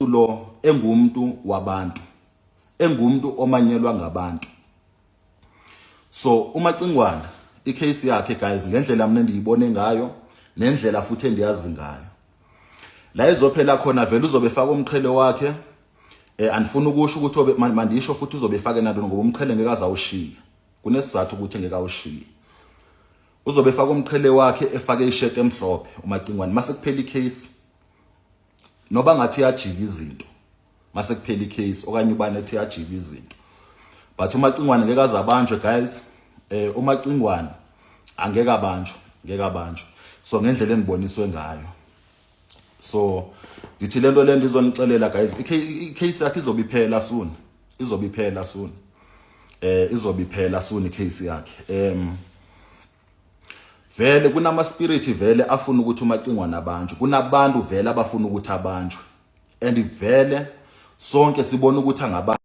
Lo engumuntu wabantu, engumuntu omanyelwa ngabantu. So uMacingwana, icase yakhe, guys, ngendlela mina endiyibone ngayo nendlela futhi endiyazi ngayo la izophela khona, vele uzobe efaka umqhele wakhe. Andifuna ukusho ukuthi obe mandisho futhi uzobe efake nantoni, ngoba umqhele ngeke azawushiya. Kunesizathu ukuthi ngeke awushiye. Uzobe efaka umqhele wakhe, efake ishirt emhlophe uMacingwane mase kuphela icase, noba ngathi iyajika izinto mase kuphela icase, okanye ubani ethi iyajika izinto, but uMacingwane ngeke azabanjwe, guys. UMacingwane angeke abanjwe, ngeke abanjwe. So ngendlela engiboniswe ngayo, so ngithi lento le ndizonixelela, guys, icase yakhe izobe iphela soon, izobe iphela soon, izobe iphela soon icase yakhe. Vele kunama spirit vele afuna ukuthi uMacingwane abanjwe, kunabantu vele abafuna ukuthi abanjwe, and vele sonke sibona ukuthi angaba